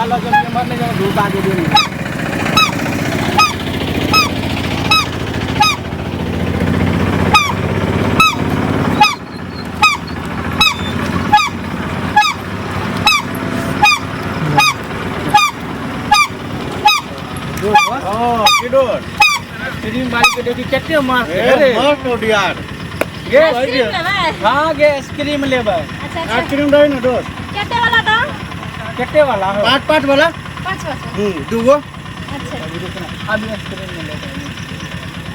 लऽ चल एम्हर नहि जाउ धूप आगे देने। हाँ की डोर आइसक्रीम वाली के देखी कते मस्त ए, है रे। मस्त हो यार। गे आइसक्रीम लेबै? हाँ गे आइसक्रीम लेबै। अच्छा अच्छा। आइसक्रीम रही ना दोस्त। कते वाला दाम? कते वाला हो? पाँच पाँच वाला। पाँच पाँच। दूगो। अच्छा। अभी रुकना, अभी आइसक्रीम नहीं लेबै।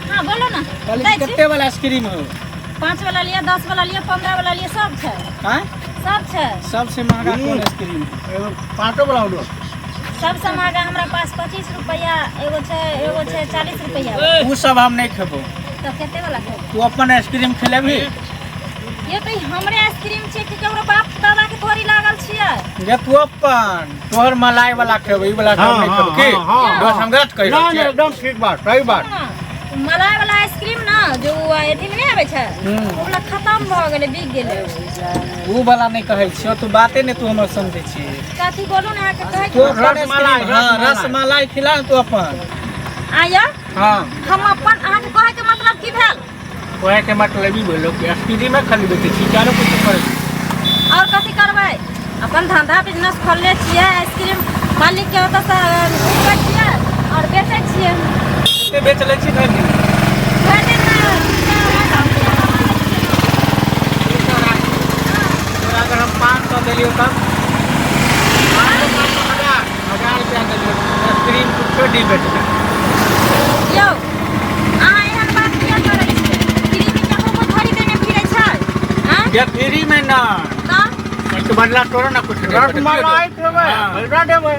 हाँ बोलो ना। कहली दै छी। कते वाला आइसक्रीम हो? 5 वाला लिअ, 10 वाला लिअ, 15 वाला लिअ, सब छै। हाँ? सब छै। सबसे महंगा कोन आइसक्रीम है? एगो पाँचो वाला हो दोस्त। सबसे महंगा हमरा पास 25 रुपया एगो छै, एगो छै 40 रुपया। उ सब हम नहीं खेबो। तो कते वाला खेबो? तू अपन आइसक्रीम खेलेबही? ये तो हमरे आइसक्रीम छै कि केकरो बाप दादा के थोड़ी लागल छियै। जे तू अपन तोहर मलाई वाला खेबो, ई वाला हाँ, सब नहीं खेबो की? हाँ, हाँ, दोस्त हम गलत कहि ना रहल ना छियै। एकदम ठीक बात, सही बात। ना, मलाई वाला आइसक्रीम ना जो उ अथी में नहीं आबै छै, ओ वाला खत्म भऽ गेलै, बिक गेलै। उ वाला नहीं कहै छियौ, तू बाते नहीं तू हमर समझै छी। कथी बोलू ना अहाँके कहै तू अपन रसमलाई, आइसक्रीम, हाँ, रसमलाई। रसमलाई खिला तू अपन। आया? हाँ। हम अपन अहाँके कहै के मतलब की भेल? कहै के मतलब ई भेलो कि आइसक्रीमे खाली बेचै छी, चारो कुछ करै छी। और कथी करबै? अपन धंधा बिजनेस खोलले छियै, आइसक्रीम मालिक के ओतऽ से उठबै छियै और बेचै छियै। कते बेच लै छी भरि दिन? भरि दिन 3,000 रुपया कमा लै छियै। तोरा अगर हम 500 देलियौ तब? 500, 1000, 1000 रुपया देलियौ, आइसक्रीम तू छोड़ि दी बेचनाइ। यौ, अहाँ एहन बात किया करै छियै? फ्री में केकरो कोइ खरीदे नहि फिरै छै? आँय? जे फ्री में ना। तऽ? एहिके बदला तोरो ना कुछ देबै। रसमलाई खेबै, हाँ। पैसा देबै।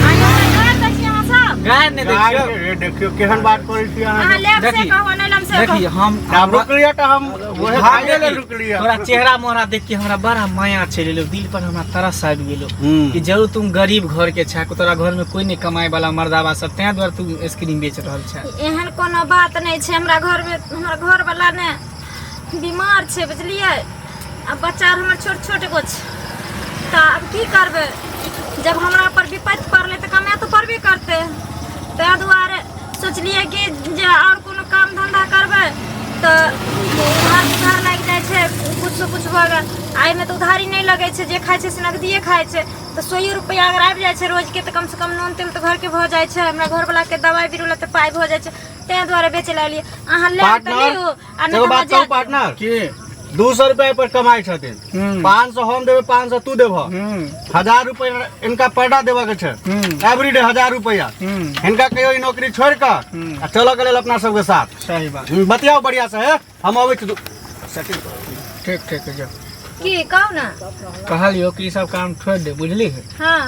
आँय यौ, गारि दै छी अहाँ सब? गारि नहि दै गारि छियौ। के, देखियौ केहन बात करै छी अहाँ। अहाँ लेब से देखी, कहू, नहि लेब से देखी, कहू। हम आब रुकलियै तऽ हम ओहे हाँ, खाइए लेल देखी, रुकलियै। तोरा चेहरा मोहरा देख के हमरा बड़ा माया चलि एलो, दिल पर हमरा तरस आबि गेलो कि जरूर तुम गरीब घर के छा, तोरा घर में कोई नहीं कमाए वाला मर्दावा सब, तें दुआरे तू आइसक्रीम बेच रहल छा। एहन कोनो बात नहीं छै, हमरा घर में हमरा घर वाला ने बीमार छै, बुझलियै? आ बच्चा आर हमर छोट छोट गो छै, तऽ आब की करबै? जब हमरा पर विपत्ति पड़लै तऽ कमाए तऽ पड़बे करतै। ताहि दुआरे सोचलियै कि जे आओर कोनो काम धन्धा करबै तऽ उधार उधार लागि जाइ छै, किछु किछु भऽ गेल। आ एहिमे तऽ उधारी नहि लगै छै, जे खाइ छै से नगदिए खाइ छै। तऽ 100 रुपैआ अगर आबि जाइ छै रोजके तऽ कमसँ कम नून तेल तऽ घरके भऽ जाइ छै, हमरा घरवलाके दवाइ बीरो लए तऽ पाइ भऽ जाइ छै, ताहि दुआरे बेचै लए एलियै। अहाँ लेब तऽ पार्टनर, लिउ, आ नहि एगो तऽ बात हमरा कहू जाय दियौ। पार्टनर, की? 200 रुपया पर कमाई छथिन, 500 हम देबै, 500 तू देबह, 1000 रुपया इनका पर्दा देबऽ के छै, एवरी डे 1000 रुपया। हिनका कहियो ई नौकरी छोड़ कऽ आ चलऽ के लेल अपना सबके साथ। सही बात। बतियाओ बढ़िया से, हे? हम अबै छी। ठीक ठीक जाओ। की कहू ना? कहलियो कि ई सब काम छोड़ दे, बुझली? हाँ।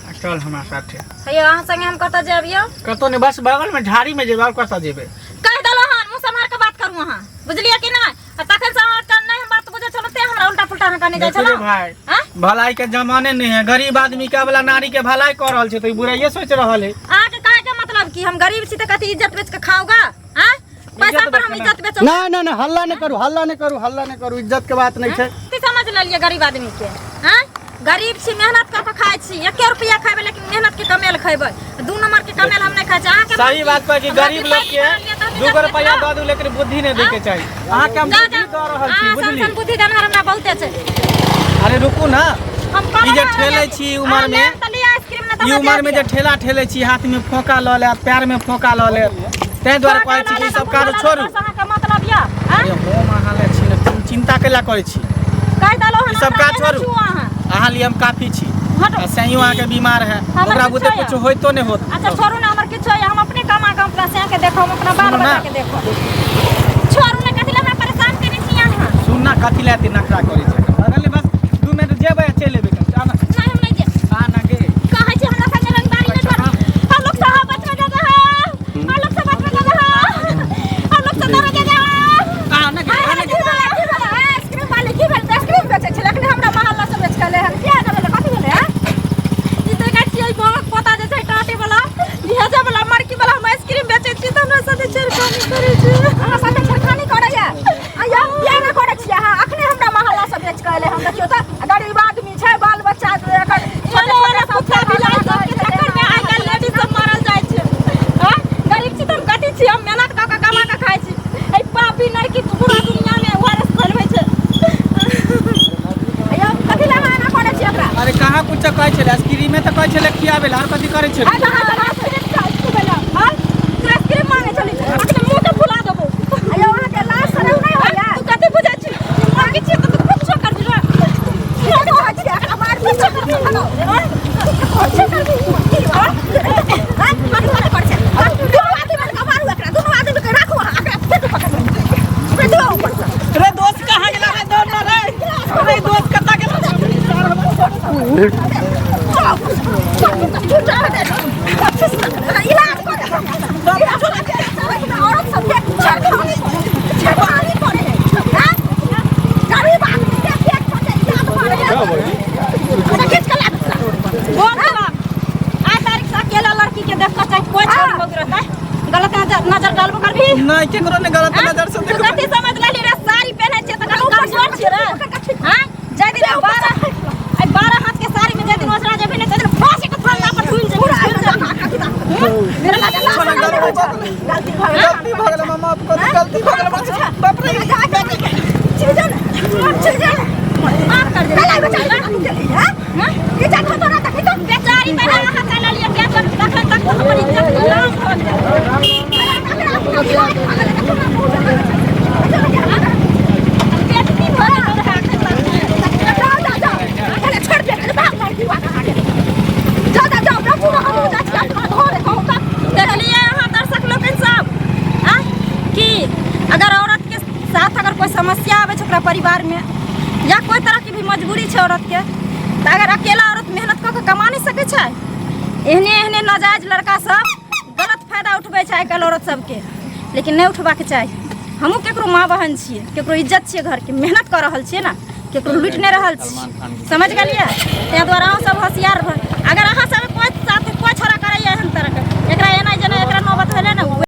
आ चल हमरा साथे। हे यौ, अहाँ संगे हम कतऽ जायब यौ? कतौ नहि, बस बगल में झाड़ी में जेबै, और कतऽ जेबै? कहि देलहुँ हन, मुँह सम्हार के बात करू अहाँ, बुझलियै कि नहि? आ तखन से अहाँ के नहि हम बात बुझै छलहुँ, तें हमरा उल्टा पुल्टा अहाँ कहने जाइ देखो रे छलहुँ। भाई, आँय? भलाई के जमाने नहीं है, गरीब आदमी के वाला नारी के भलाई कर रहल छै तऽ ई बुराइये सोच रहल है। अहाँके कहै के मतलब कि हम गरीब छी तऽ कथी इज्जत बेच के खाऊगा? आँय? पैसा पर हम इज्जत बेचब? ना ना ना, हल्ला नहीं करू, हल्ला नहीं करू, हल्ला नहीं करू, इज्जत के बात नहीं छै। की समझ लेलियै गरीब आदमी के? आँय? गरीब छी, मेहनत कर के खाइ छी, 1 रुपया खैबै लेकिन मेहनत के कमेल खैबै, 2 नंबर के कमेल हम नहि खाइ छी। अहाँके सही बात कहै छी, हमरा गरीब लोग के विपत्ति पड़ल यऽ तऽ हम 2 इज्जत रुपया बेचब। दऽ दू लेकिन बुद्धि नहि दै के चाही। अहाँके हम जा, बुद्धि जा। दऽ रहल छी, अहाँ बुझली? सन बुद्धि देनहार हमरा बहुते छै। अरे रुकू ना, हम ई जे कहलहुँ ठेलै अहाँ छी उमर में, लेब तऽ लिअ आइसक्रीम, नहि तऽ ई हमरा उमर में जाय जे दिअ। ठेला ठेलै छी, हाथ में फोका लऽ लेत, पैर में फोका लऽ लेत, ताहि दुआरे कहै छी कि ई सब काज छोड़ू। बस अहाँके मतलब यऽ, आँय? अरे हम अहाँ लए छी ने, तुम चिंता कैला करै छी? कहि देलहुँ हन, ई सब हमरा काज नहि छोड़ू। छू अहाँ। अहाँ लिए हम काफी छी। हटो। आ सैयो अहाँके बीमार है, हमर ओकरा किछो बुते यऽ। कुछ होइतो नहि होत। अच्छा छोड़ू ना, हमर किछो यऽ, हम अपने कमा कऽ अपना सैया के देखब, अपना बाल सुनू ना। बच्चा के देखब। छोड़ू ना, कथी लए हमरा परेशान करै छी अहाँ? सुन ना, कथी लए एते नखरा करै छै? बगल बस 2 मिनट जेबै आ चलि एबै। आ ना। नहि, हम नहि जेब। आ ना गे। कहै छी हमरा संगे रंगदारी नहि करू। हम लोग साहब बचबै जा है, हम लोग सब बचबै जा है, हम लोग सब डरे जा है। आ ना गे, आ ना गे। की भेलै, की भेलै? आइसक्रीम वाली की भेलै? आइसक्रीम बेचै छलै, अखने हमरा मोहल्ला से बेच के एलै हन। किया एना भेलै? कथी भेलै, आँय? ई देखै छियै बहक पोता जे छै टाटे वाला, भेजे वाला, मरकी वाला, हम आइसक्रीम बेचै छी तऽ हमरा साथे छेड़खानी करै छै। अहाँ साथे छेड़खानी करैया? आ यौ, किया एना करै छियै अहाँ? अखने हमरा मोहल्ला से बेच अरे कहाँ कुछ कहै छलै आइसक्रीमे तऽ कहै छलै खियाबै लए, आर कथी करै छलै? आइ बाहर आइसक्रीम खुएला हां, तू आइसक्रीम मांगे छली, अखने मुंह के फुला देबो। अयो, अहाँके लाज शरम नहि होइया? तू कथी बुझै छी? मांगे छी तऽ तू कुछो करबी रे? की कहै छी? एकरा मारबी हेलो, कहै छी करबी? हां, कथी कथी करै छै? दुनू आदमी मिलके मारू एकरा, दुनू आदमी के राखू अहाँ, एकरा फेर पकड़ ओकरा दियौ ऊपर से। रे दोस्त कहाँ गेला रे? दौड़ ना रे, रे दोस्त कतऽ गेला? इलाज कर, औरत सबके छेड़खानी छेड़खानी करे है, हैं? गरीब आदमी के पेट पर इलाज करे है। खींच के ला। बोल बाबा, आइ तारीख से अकेला लड़की के देख कऽ चाहे कोई छोरी मौगी रहतै, गलत नजर नजर डालबो करबी? नहि, केकरो नहि गलत नजर से तू देखबै। कथी समझ लेली रे? साड़ी पहिनै छियै तऽ कनि कमजोर छियै रे? हाँ, जाहि दिन 12, आइ 12 हाथ के साड़ी में जाहि दिन ओसरा जेबही ने, ताहि दिन फांसी के फंदा पर झूल जेबही, झूल जेबही। गलती भऽ गेल। गलती भऽ गेल मामा, कथी गलती भऽ गेल? बाप रे। माफ कर दे। बेचारी बहन, अहाँ चलि लिअ, किया तखन तक तऽ हमर इज्जत नीलाम भऽ गेल। बेइज्जती भऽ गेल रहै एखन तक। देखलियै अहाँ दर्शक लोकनि सब आ कि अगर औरत के साथ अगर कोई समस्या आबै छै ओकरा परिवार में या कोई तरह के भी मजबूरी छै औरत के, तऽ अगर अकेला औरत मेहनत कऽ के कमा नहि सकै छै, एहने एहने नाजायज लड़का सब गलत फायदा उठबै छै आइकाल्हि औरत सबके। लेकिन नहि उठबाके चाही। हमहूँ केकरो माँ बहन छियै, केकरो इज्जत छियै, घरके मेहनत कऽ रहल छियै ने, केकरो लूटि नहि रहल छी। समझ गेलियै? ताहि दुआरे अहाँ सब होशियार भऽ अगर अहाँ